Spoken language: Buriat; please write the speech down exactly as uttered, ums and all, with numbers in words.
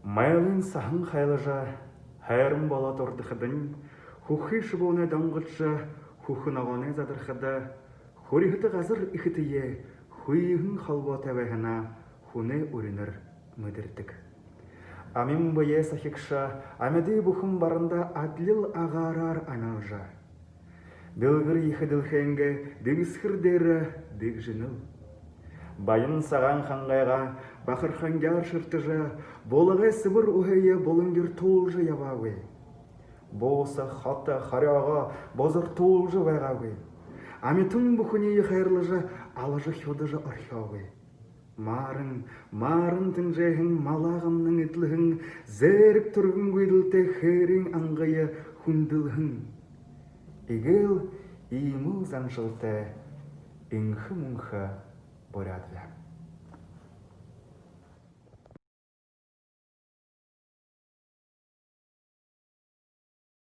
Майлын саһан хайлажа, һайран болоод урдахадань, хүхы шубуунай донгодожо, хүхэ ногооной задархада, хүрьһэтэ газар эхэтэеэ хүйһэн холбоотой байһанаа хүнэй үринэр мэдэрдэг. Амин бэеэ сахигша амиды бүхэн барандаа адлил агаараар амилжа, дэлгэр ехэ дэлхэйнгээ дэбисхэр дээрэ дэгжэнэл. Баян сагаан хангайгаа бахархангяар шэртэжэ, булагай сэбэр уһые булангиртуулжа ябаагүй. Бууса, хото, хорёогоо бузартуулжа байгаагүй. Амитан бүхэниие хайрлажа, алажа, хюдажа орхёогүй. Мааран, мааран тэнжээһэн, малаа гамнан эдлэһэн, зээрэг түргэн гүйдэлтэй хээрын ангые хүндэлһэн. Эгээл иимэл заншалтай энхэ мүнхэ буряад байһан.